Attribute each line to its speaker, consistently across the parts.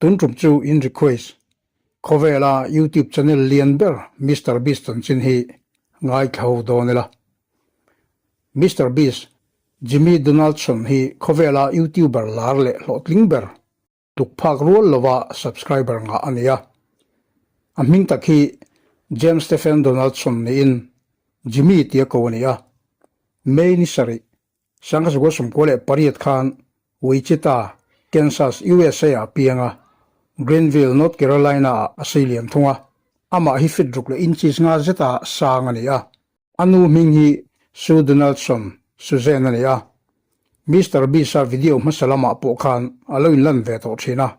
Speaker 1: Tun tum chu in request khawvela YouTube channel lian ber Mister Beast chanchin hi ngaithla ho dawn ila. Mister Beast, Jimmy Donaldson hi khawvela YouTuber lar leh hlawhtling ber tuk phak rual lova subscriber ngah a ni a. A hming tak hi James Stephen Donaldson niin Jimmy tia ko a ni a. May ni sarih, 1998 khan Wichita, Kansas, USA ah piang a, Greenville, North Carolina ah a sei lian thung a. Amah hi feet ruk leh inches nga zeta sang a ni a. A nu hming hi Sue Donaldson, Suzanne a ni a. Mister Beast-a video hmasa lamah pawh khan a lo inlan ve tawh thin a.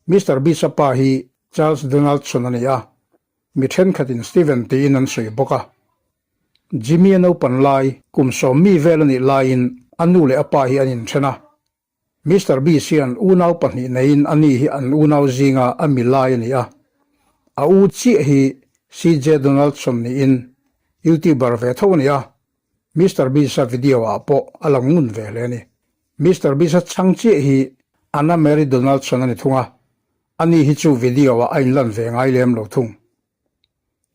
Speaker 1: Mister Beast-a pa hi Charles Donaldson a ni a, mi thenkhatin Steven tiin an sawi bawk a. Jimmy-a naupan lai, kum sawmmi vel a nih laiin a nu leh a pa hi an inthen a. Mister Beast hian unau pahnih neiin a ni hi an unau zinga a mi lai a ni a. A u chiah hi CJ Donaldson niin YouTuber ve tho a ni a, Mister Beast-a video ah pawh a lang ngun ve hle a ni. Mister Beast-a chhang chiah hi Anna Mary Donaldson a ni thung a, ani hi chu video ah a inlan ve ngai lem lo thung.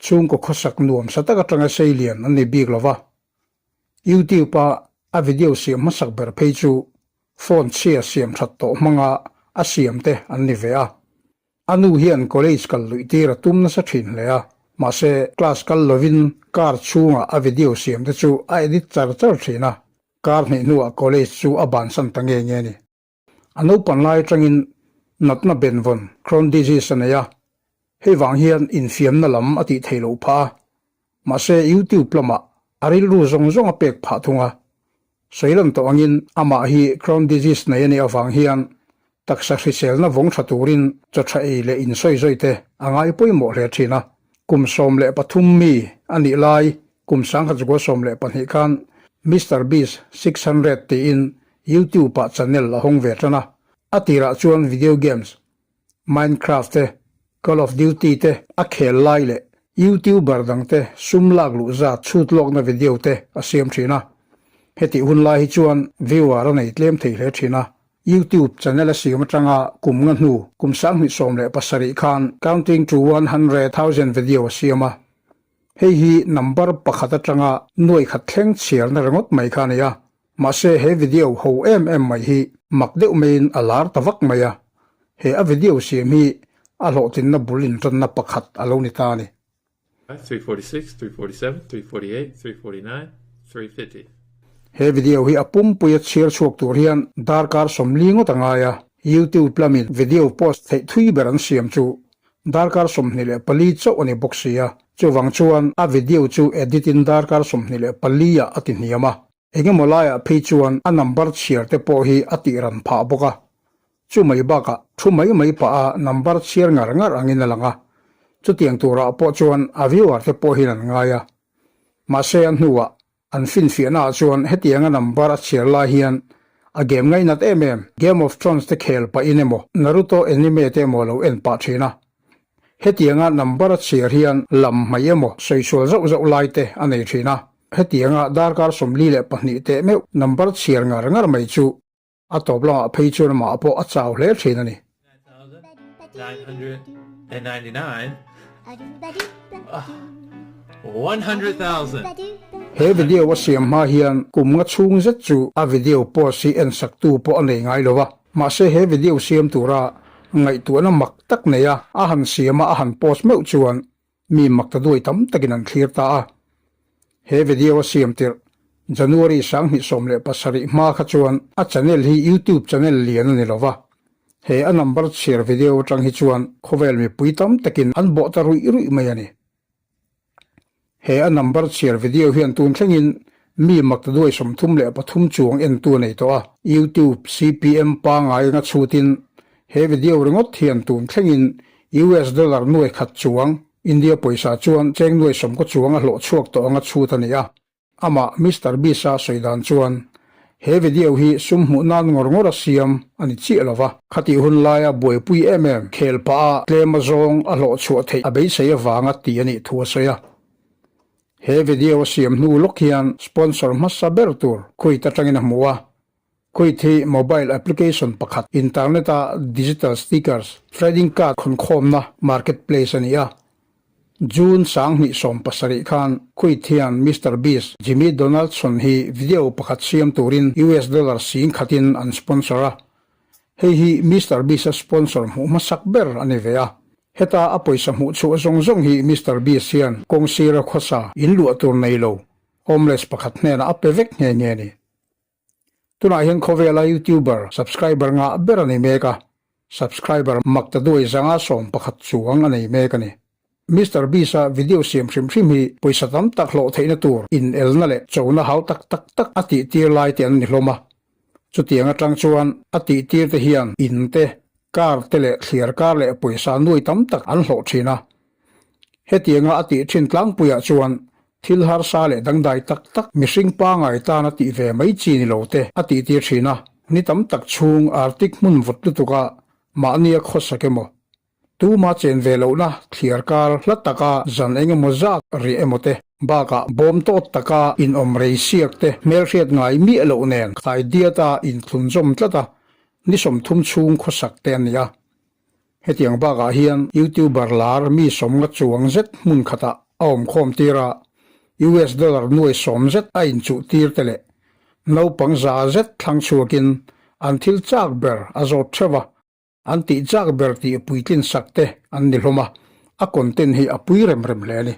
Speaker 1: Chhungkaw khawsak nuam sa tak atanga sei lian an ni bik lo va, YouTube a a video siam hmasak ber phei chu phone chhia siam that tawh hmanga a siam te an ni ve a. A nu hian college kal luih tir a tum nasa thin hle a, mahse class kal lovin car chhunga a video siam te chu a edit char char thin a, car hnih hnuah college chu a bansan ta nge nge a ni. A naupan lai atangin natna benvawn, Crohn disease, a nei a, hei vang hian infiamna lam a tih theih loh phah a, mahse YouTube lamah a rilru zawng zawng a pek phah thung a. Sawi lan tawh angin amah hi Crohn disease nei a nih avang hian taksa hriselna vawng tha turin chaw tha ei leh insawi zawi te a ngai pawimawh hle thin a. Kum 13 mi a nih lai kum 1912 khan Mister Beast 600 tiin YouTube ah channel a hawng ve tan a, a tirah chuan video games, Minecraft te, Call of Duty te a khel lai leh YouTuber dang te sum lak luh zat chhut lawkna video te a siam thin a. Hetih hun lai hi chuan viewer a nei tlem thei hle thin a. YouTube channel a siam atanga kum nga hnu kum 2017 khan Counting to 100,000 video a siam a. Hei hi number pakhat atanga nuai khat thleng chhiarna ringawt mai kha a ni a. Mahse he video ho em em mai hi mak deuh maiin a lar ta vak mai a, he a video siam hi a hlawhtlinna bul intanna pakhat a lo ni ta a ni.
Speaker 2: 346, 347, 348, 349, 350.
Speaker 1: He video hi a pumpuia chhiar chhuak tur hian darkar 40 ngawt a ngai a, YouTube lamin video post theih thui ber an siam chu darkar 24 chauh a ni bawk si a, chuvang chuan a video chu edit in darkar 24 ah a ti hniam a. Engemaw laiah phei chuan a number chhiar te pawh hi a tih ran phah bawk a. Chu mai bakah thu mai mai pah a number chhiar ngar ngar angin a lang a. Chutiang turah pawh chuan a viewer te pawh hian an ngai a. Mahse a hnuah an finfiahna ah chuan hetianga number a chhiar lai hian a game ngainat em em Game of Thrones te khel pahin emaw Naruto anime te emaw lo en pah thin a. Hetianga number a chhiar hian lam hmai emaw sawi sual zauh zauh lai te a nei thin a. Hetianga darkar 42 teh meuh number chhiar ngar ngar mai chu a tawp lamah phei chuan amah pawh a chau hle thin a ni. He video a siam hma hian kum nga chhung zet chu a video post hi en sak tu pawh a nei ngai lo a. Mahse he video siam tura ngaihtuahna mak tak nei a a han siam a a han post meuh chuan Mi mak ta duai tam takin an thlir ta a. He video a siam tirh January 2017 hma kha chuan a channel hi YouTube channel lian a ni lo va. He a number chhiar video atang hi chuan khawvel mipui tam takin an bawh ta ruih ruih mai a ni. He a number chhiar video hian tun thlengin mi mak ta duai 33 chuang entu a nei tawh a. YouTube CPM pangngai anga chhutin he video ringawt hian tun thlengin US dollar nuai khat chuang, India pawisa chuan cheng nuai sawmkaw chuang a hlawh chhuak tawh anga chhut a ni a. Amah Mister Beast-a sawi dan chuan, he video hi sum hmuh nan ngawr ngawr a siam a ni chiah lo va. Khatih hun laia buaipui em em khel pah a tlem a zawng a hlawh chhuah theih a beisei avanga ti a nih thu a sawi a. He video a siam hnu lawk hian sponsor hmasa ber tur Kuwait atangin a hmu a. Kwid hi mobile application pakhat, internet-a digital stickers, trading card khawnkhawmna marketplace a ni a. June 2017 khan Kwid hian Mister Beast, Jimmy Donaldson hi video pakhat siam turin US dollar sing khatin an sponsor a. Hei hi Mister Beast-a sponsor hmuh hmasak ber a ni ve a. Heta a pawisa hmuh chhuah zawng zawng hi Mister Beast hian kawng sira khawsa in luah tur nei lo, homeless pakhat hnenah a pe vek nghe nghe a ni. Tunah hian khawvela YouTuber subscriber ngah ber a nei mek a, subscriber mak ta duai zanga 11 chuang a nei mek a ni. Mister Beast-a video siam hrim hrim hi pawisa tam tak hlawh theihna tur inelna leh chona hau tak tak tak a tihtir lai te an ni hlawm a. Chutiang atang chuan a tihtir te hian in te, car te leh thliar kar leh pawisa nuai tam tak an hlawh thin a. Hetianga a tih thin tlangpuiah chuan Thil harsa leh dangdai tak tak mihring pangai tana tih ve mai chi ni lo te a tihtir thin a, ni tam tak chhung Arctic hmun vawt lutuka mahnia khawsak emaw, tuma chen ve lohna thliar kar hla taka zan eng emaw zat riah emaw te bakah bawm tawt taka inawm rei siak te hmelhriat ngai miah loh nen khai diata inthlunzawm tlat a, ni 30 chhung khawsak te a ni a. Hetiang bakah hian YouTuber lar mi 50 chuang zet hmun khatah a awm khawm tir a, US dollar nuai 10 zet a inchuh tir te leh naupang za zet thlang chhuakin an thil chak ber a zawt theuh a, an tih chak ber tih puitlin sak te an ni hlawm a, a content hi a pui rem rem hle a ni.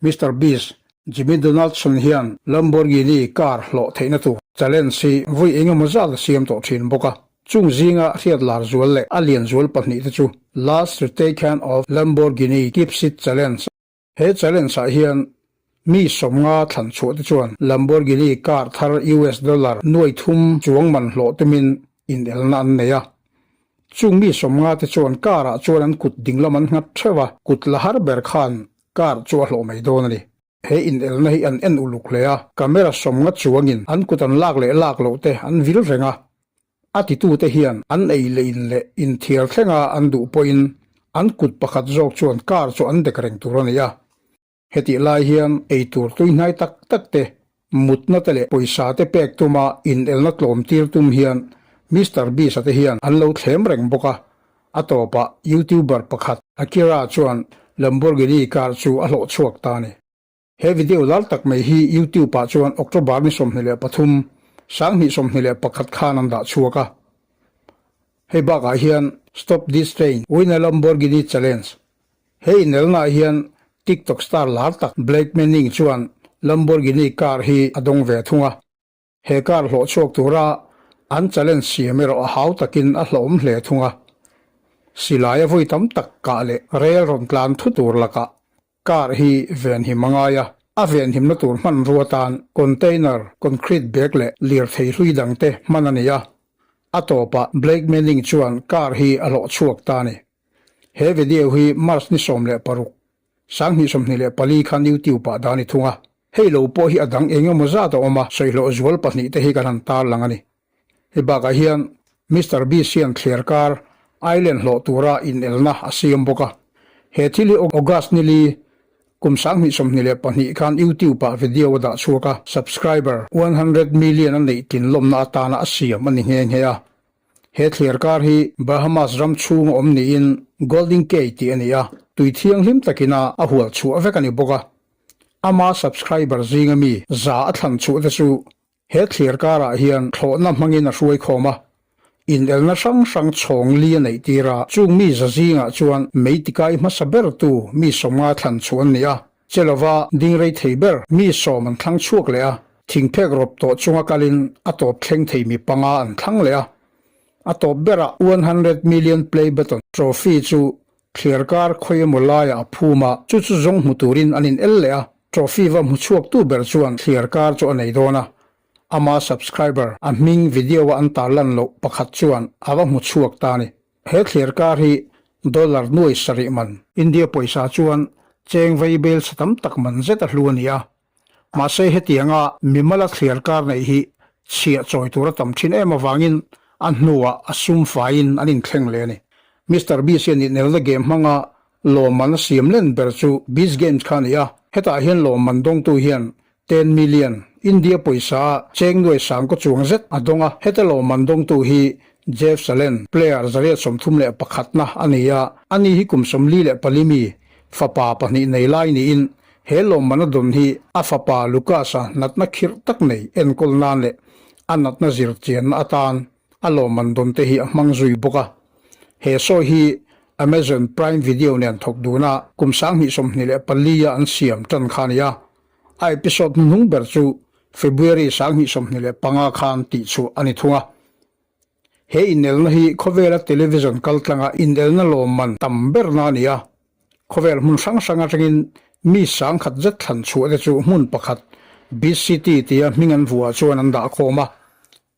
Speaker 1: Mister Beast, Jimmy Donaldson hian Lamborghini car hlawh theihna tur challenge hi vawi eng emaw zat a siam tawh thin bawk a. Chung zinga hriat lar zual leh a lian zual pahnih te chu Last Retaken of Lamborghini Keeps It Challenge. He challenge ah hian mi 50 thlan chhuah te chuan Lamborghini car thar US dollar nuai thum chuang man hlawh tumin inelna an nei a. Chung mi 50 te chuan car ah chuan an kut dinglam an nghat theuh a, kut la har ber khan Car chu a hlawh mai dawn a ni. He inelna hi an en uluk hle a, camera 50 chuangin an kut an lak leh lak loh te an vil reng a. A titute hian an ei leh in leh inthiar thlenga an duh pawhin an kut pakhat zawk chuan car chu an dek reng tur a ni a. Hetih lai hian eitur tuihnai tak tak te Mutna te leh pawisa te pek tuma inelna tlawm tir tum hian Mister Beast-a te hian an lo thlem reng bawk a, a tawpah YouTuber pakhat Akira chuan Lamborghini car chu a hlawh chhuak ta a ni. He video lar tak mai hi YouTube-ah chuan October ni 23, 2021 khan an dah chhuak a. Hei bakah hian Stop This Train, Win a Lamborghini Challenge He inelnaah hian TikTok star lar tak Blake Manning chuan Lamborghini car hi a dawng ve thung a. He car hlawh chhuak tura an challenge siam erawh a hau takin a hlawhawm hle thung a. Silai a vawi tam tak kah leh rel rawn tlan thu tur lakah car hi venhim a ngai a. A venhimna tur hmanrua tan container, concrete bag leh lirthei hlui dangte hman a ni a. A tawpah Blake Manning chuan car hi a hlawh chhuak ta a ni. He video hi March ni 16, 2024 khan YouTube ah dah a ni thung a. Hei lo pawh hi a dang eng emaw zat a awm a, sawihlawh zual pahnih te hi kan han tarlang a ni. Hei bakah hian Mister Beast hian thliar kar island hlawh tura inelna a siam bawk a. He thil hi August ni li, kum 2022 khan YouTube ah video a dah chhuak a, subscriber 100 million a neih tlinlawmna atana a siam a ni nghe nghe a. He thliar kar hi Bahamas ram chhunga awm niin Golden Cay tih a ni a, tui thianghlim takin a a hual chhuah vek a ni bawk a. Ama subscriber zinga mi za a thlan chhuah te chu he thliar karah hian thlawhna hmangin a hruai khawm a. Inelna hrang hrang chhawng li a neih tir a, chung mi za zingah chuan mei tikai hmasa bertu mi 50 thlan chhuah an ni a. Che lova ding rei thei ber mi 10 an thlang chhuak leh a, thingphek rawp tawh chunga kalin a tawp thleng thei mi panga an thlang leh a. A tawp berah 100 million play button trophy chu thliar kar khawi emaw laiah a phum a, chu chu zawng hmu turin an in el leh a, trophy va hmu chhuaktu ber chuan thliar kar chu a nei dawn a. Ama subscriber a hming video a an tarlan loh pakhat chuan a va hmu chhuak ta a ni. He thliar kar hi dollar nuai sarih man. India pawisa chuan cheng vei bel sa tam tak man zet a hlu a ni a. Mahse hetianga mimala thliar kar neih hi chhiah chawi tur a tam thin em avangin a hnuah a sum faiin an inthleng leh a ni. Mister Beast hian inelna game hmanga lawmman a siam len ber chu Beast Games kha a ni a, hetah hian lawmman dawngtu hian 10 million. India pawisa cheng nuai sang kaw chuang zet a dawng a, heta lawmman dawngtu hi Jeff Salen, player 131 na a ni a, ani hi kum 44 mi, fapa pahnih nei lai niin he lawmman a dawn hi a fapa Lucas-a natna khirh tak nei enkawl nan leh a natna zir chianna atan a lawmman dawn te hi a hmang zui bawk a. He sawi hi Amazon Prime Video nen thawk duna kum 2024 a an siam tan kha a ni a, a episode hnuhnung ber chu February 2025 khan tihchhuah a ni thung a. He inelna hi khawvela television kaltlanga inelna lawmman tam berna a ni a. Khawvel hmun hrang hrang atangin mi sangkhat zet thlan chhuah te chu hmun pakhat, Beach City tia hming an vuah chuan an dah khawm a.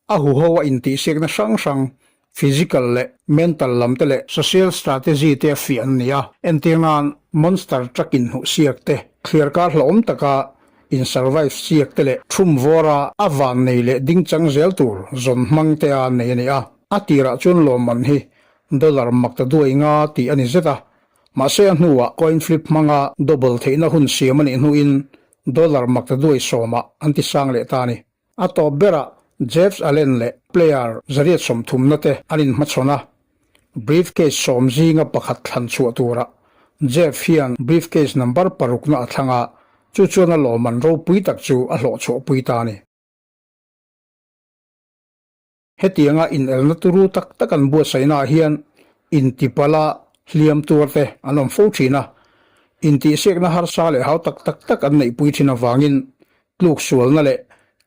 Speaker 1: A huho a intihsiakna hrang hrang, physical leh mental lam te leh social strategy te a fiah an ni a. Entir nan, monster truck inhnuh siak te, thliarkar hlauhawm taka in survive siak te leh thum vawra a van nei leh ding chang zel tur zawn hmang te a nei a ni a. A tirah chuan lawmman hi dollar mak ta duai nga tih a ni zet a, mahse a hnuah coin flip hmanga double theihna hun siam a nih hnuin dollar mak ta duai sawmah an ti sang leh ta a ni. A tawp berah Jeff Allen leh player 130 na te an inhmachhawn a, briefcase sawm zinga pakhat thlan chhuah turah Jeff hian briefcase number parukna a thlang a, chu chuan a lawmman ropui tak chu a hlawhchhuahpui ta a ni. Hetianga inelna turu tak tak an buatsaihnaah hian intipala hliam tuar te an awm fo thin a, intihsiakna harsa leh hau tak tak tak an neihpui thin avangin tluk sualna leh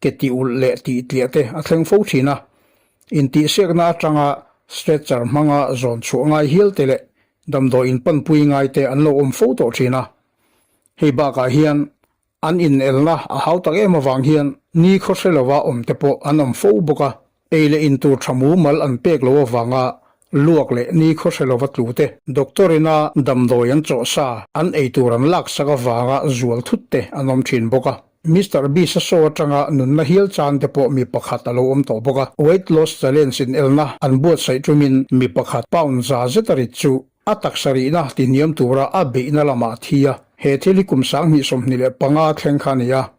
Speaker 1: ke tih ulh leh tih tliah te a thleng fo thin a. Intihsiakna atanga stretcher hmanga zawn chhuah ngai hial te leh damdawi inpanpui ngai te an lo awm fo tawh thin a. Hei bakah hian An inelna a hau tak em avang hian ni khaw hre lova awm te pawh an awm fo bawk a, ei leh in tur tha mumal an pek lo avanga luak leh ni khaw hre lova tlu te, doctor ina damdawi an chawh sa an ei tur an lak sak avanga zual thut te an awm thin bawk a. Mister Beast-a show atanga nunna hial chan te pawh mi pakhat a lo awm tawh bawk a. Weight Loss Challenge inelna an buatsaih tumin mi pakhat pound za zet a rit chu A taksa rihna tihniam tura a beihna lamah a thi a, he thil hi kum 2025 thleng kha a ni a.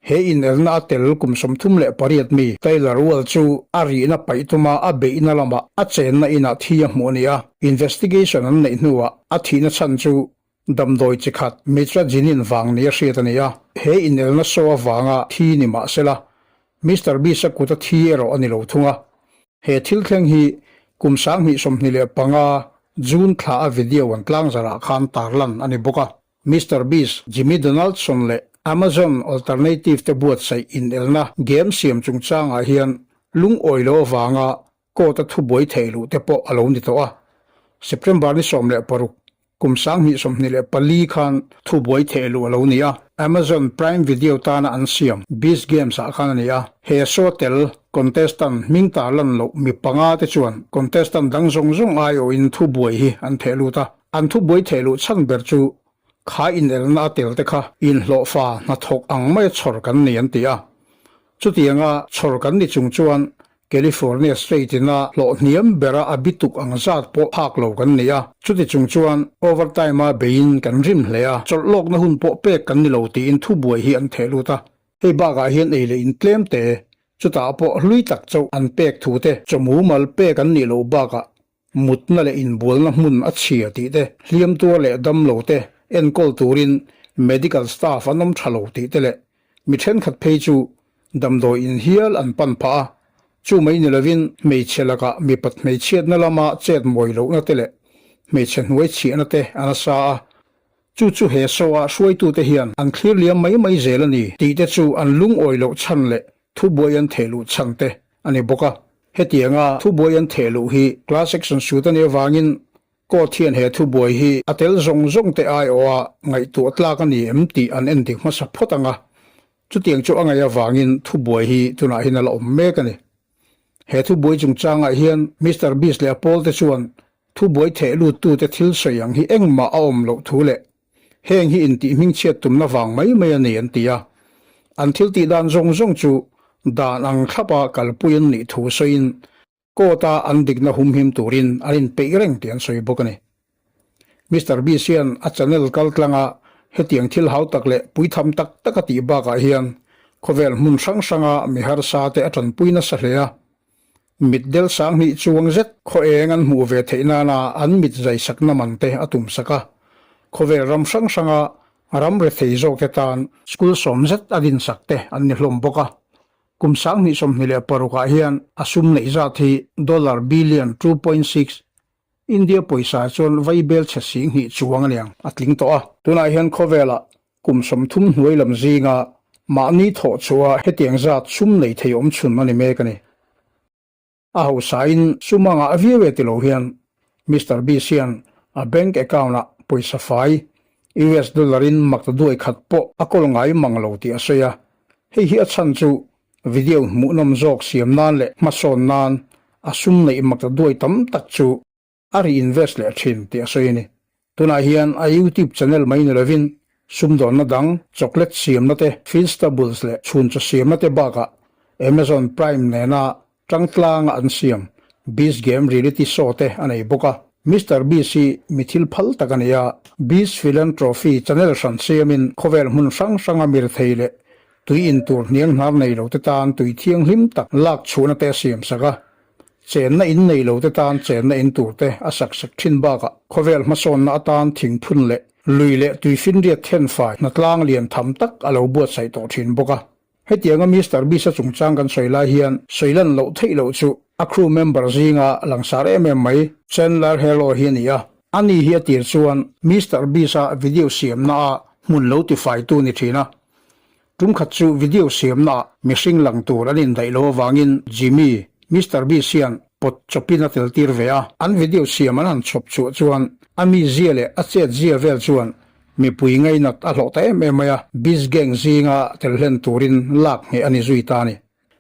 Speaker 1: He inelna a tel kum 38 mi Taylor Wall chu a rihna paih tuma a beihna lamah a chenna inah thi a hmuh a ni a. Investigation an neih hnuah a thihna chhan chu damdawi chi khat mitragynine vang nia hriat a ni a. He inelna show avanga thi ni mah sela, Mister Beast-a kut a thi erawh a ni lo thung a. He thil thleng hi kum 2025 June thla a video an tlangzarah khan tarlan a ni bawk a. Mister Beast, Jimmy Donaldson leh Amazon Alternative te buatsaih inelna game siam chungchangah hian lungawi lo avanga court a thubuai theih luh te pawh a lo ni tawh a. September ni 16, Kum 2024 khan thubuai theh luh a lo ni a, Amazon Prime Video tana an siam Beast Games ah khan a ni a. He show tel contestant hming tar lan loh mi panga te chuan contestant dang zawng zawng aiawhin thubuai hi an theh lut a. An thubuai theh luh chhan ber chu kha inelna a tel te kha inhlawhfa hnathawk ang maia chhawr kan ni an ti a. Chutianga chhawr kan ni chung chuan California State ina hlawh hniam bera a bituk ang zat pawh phak lo kan ni a, chuti chung chuan overtime a beiin kan rim hle a, chawlh lawkna hun pawh pek kan ni lo tiin thubuai hi an theh lut a. Hei bakah hian ei leh in tlem te, chutah pawh hlui tak chauh an pek thu te, chawmumal pek an nih loh bakah mutna leh inbualna hmun a chhia tih te, hliam tuar leh dam lo te enkawl turin medical staff an awm tha lo tih te leh mi thenkhat phei chu damdawi in hial an pan phah a, chu mai ni lovin hmeichhe lakah mipat hmeichhiatna lama chet mawi lohna te leh hmeichhe hnuai chhiahna te a nasa a, chu chu he show-a hruaitute hian an thlir liam mai mai zel a ni tih te chu an lungawi loh chhan leh thubuai an theh luh chhan te a ni bawk a. Hetianga thubuai an theh luh hi class action suit a nih avangin court hian he thubuai hi a tel zawng zawng te aiawha ngaihtuah tlak a ni em tih an en dik hmasa phawt ang a. Chutiang chu a ngaih avangin thubuai hi tunah hian a la awm mek a ni. He thubuai chungchangah hian Mister Beast leh a pawlte chuan thubuai theh luttute thil sawi ang hi engmah a awm loh thu leh Heng hi intih hmingchhiat tumna vang mai mai a ni an ti a. An thil tih dan zawng zawng chu dan ang thlapa kalpui an nih thu sawiin court-a an dikna humhim turin an inpeih reng tih an sawi bawk a ni. Mister Beast hian a channel kaltlanga hetiang thil hau tak leh puitham tak tak a tih bakah hian. Khawvel hmun hrang hranga mi harsa te a tanpui nasa hle a. Mitdel sanghnih chuang zet khaw eng an hmuh ve theih nana an mit zaisakna man te a tumsak a. Khawvel ram hrang hranga ram rethei zawk te tan school sawm zet a dinsak te an ni hlawm bawk a. Kum 2026 ah hian a sum neih zat hi dollar billion 2.6 India pawisa chuan vaibel chhe 2000 chuang aniang a tling tawh a. Tunah hian khawvelah kum 30 hnuai lam zinga mahni thawh chhuah hetiang zat sum nei thei awm chhun a ni mek a ni. A hausain sum a ngah viau e ti lo hian Mister Beast hian a bank account ah pawisa fai US dollar in makta duai khat pawh a kawl ngai mang lo tih a sawi a. Hei hi a chhan chu video hmuhnawm zawk siam nan leh hmasawn nan a sum neih makta duai tam tak chu a reinvest leh thin tih a sawi a ni. Tunah hian a YouTube channel mai ni lovin sumdawnna dang, chocolate siamna te, Feastables leh chhunchaw siamna te bakah Amazon Prime nena tangtlanga an siam Beast Game reality show te a nei bawk a. Mister Beast hi mi thil phal tak a ni a, Beast Philanthropy channel hran siamin khawvel hmun hrang hranga mirthei leh tui in tur hniang hnar nei lo te tan tui thianghlim tak lak chhuahna te a siam sak a. Chenna in nei lo te tan chenna in tur te a sak sak thin bakah khawvel hmasawnna atan thingphun leh lui leh tuifinriat thenfai hnatlang lian tham tak a lo buatsaih tawh thin bawk a. Hetianga Mister Beast-a chungchang kan sawi lai hian sawi lan loh theih loh chu a crew member zinga langsar em em mai Chandler Helo hi a ni a. Ani hi a tir chuan Mister Beast-a video siamna ah hmun lo tifaitu ni thin a. Tum khat chu video siamnaah mihring lang tur an indaih lo avangin Jimmy, Mister Beast hian pawt chawpin a tel tir ve a. An video siam an han chhawp chhuah chuan a mizia leh a chet zia vel chuan mipui ngainat a hlawh ta em em mai a, Beast Gang zinga tel hlen turin lak ngheh a ni zui ta a ni.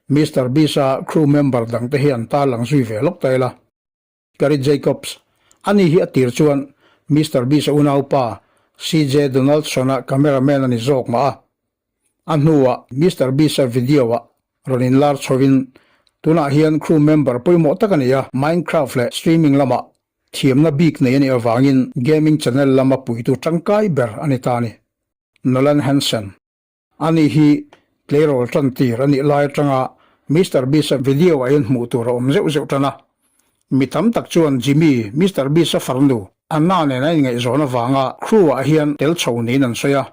Speaker 1: Mister Beast-a crew member dangte hi an tarlang zui ve lawk ta ila. Gary Jacobs, Ani hi a tir chuan Mister Beast-a unaupa CJ Donaldson-a cameraman a ni zawk mah a. A hnuah Mister Beast-a video-ah rawn inlar chhovin tunah hian crew member pawimawh tak a ni a, Minecraft leh streaming lamah thiamna bik nei a nih avangin gaming channel lama puitu tangkai ber a ni ta a ni. Nolan Hansen. Ani hi tleirawl tan tir a nih lai atanga Mister Beast-a video ah hian hmuh tur a awm zeuh zeuh tan a. Mi tam tak chuan Jimmy, Mister Beast-a farnu, Anna nen a inngaihzawn avanga crew ah hian tel chho niin an sawi a.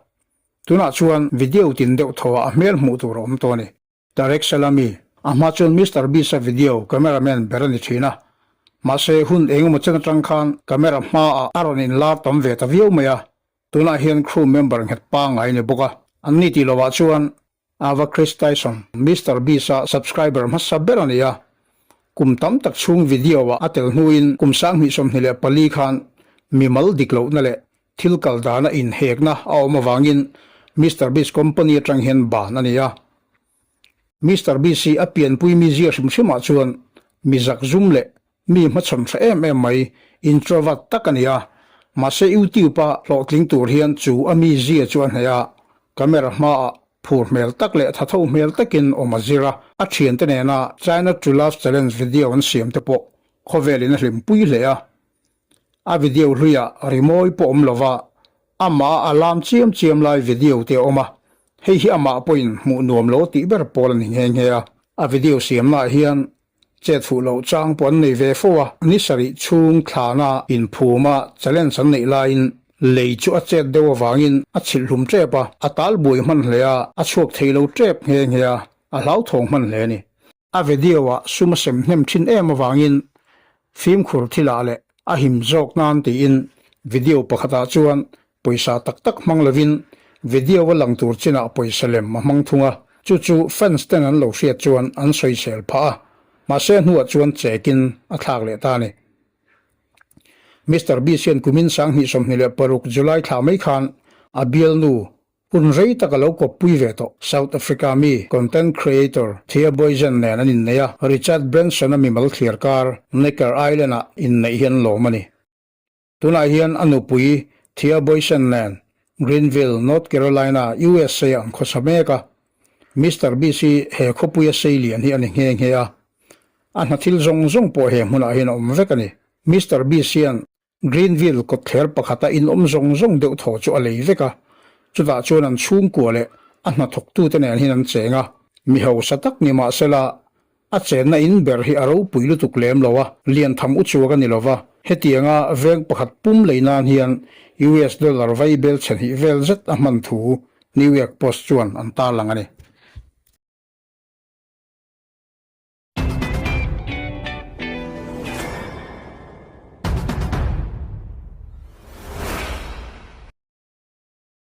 Speaker 1: Tunah chuan video tin deuh thaw ah a hmel hmuh tur a awm tawh a ni. Tarek Salami, A hma chuan Mister Beast-a video cameraman ber a ni thin a. Mahse, hun eng emaw chen atang khan camera hmaah a rawn inlar tam ve ta viau mai a. Tunah hian crew member nghet pangngai a ni bawk a. An ni tih lovah chuan Ava Chris Tyson, Mister Beast-a subscriber hmasa ber a ni a. Kum tam tak chhung video-ah a tel hnuin kum 2024 khan mimal dik lohna leh Thil kal dana inhekna a awm avangin Mister Beast company atang hian ban a ni a. Mister Beast hi a pianpui mi zia hrim hrimah chuan mi zakzum leh mi hmachhawn hre em em mai, introvert tak a ni a. Mahse YouTube a hlawhtling tur hian chu a mi zia chu a hneh a, camera hmaah phur hmel tak leh thatho hmel takin awm a zir a, a thiante nena China to Love Challenge video an siam te pawh khawvelin a hlimpui hle a. A video hluiah rimawi pawh awm lova, amah a lam chiam chiam lai video te a awm a, hei hi amah pawhin hmuh nuam lo tih ber pawl a ni nghe nghe a. A video siamnaah hian chet fuh loh chang pawh an nei ve fo a, ni sarih chhung thlana inphuma challenge an neih laiin lei chu a chet deuh avangin a chhilh hlum tep a, a tal buai hman hle a, a chhuak thei lo tep nghe nghe a, a hlauthawng hman hle a ni. A video-ah sum a sem hnem thin em avangin fimkhur thilah leh a him zawk nan tiin video pakhatah chuan pawisa tak tak hmang lovin video-a lang tur chinah pawisa lem a hmang thung a, chu chu fans ten an lo hriat chuan an sawisel phah a, mahse hnuah chuan chekin a thlak leh ta a ni. Mister Beast hian kumin 2026 July thla mai khan a bialnu Hun rei tak a lo kawppui ve tawh. South Africa mi content creator Thea Booysen nen an innei a, Richard Branson-a mimal thliar kar Necker Island-ah inneih hi an lawm a ni. Tunah hian a nupui Thea Booysen nen Greenville, North Carolina, USA-ah an khawsa mek a. Mister Beast hi he khawpuia seilian hi a ni nghe nghe a. A hna thil zawng zawng pawh he hmunah hian a awm vek a ni. Mister Beast hian Greenville kawtthler pakhata in awm zawng zawng deuh thaw chu a lei vek a, chutah chuan an chhungkua leh a hnathawktute nen hian an cheng a, mi hausa tak ni mahsela a chenna in ber hi a ropui lutuk lem lo a, lian tham uchuak a ni lo va, hetianga veng pakhat pum lei nan hian US dollar vai bel chhe hnih vel zet a hman thu New York Post chuan an tarlang a ni.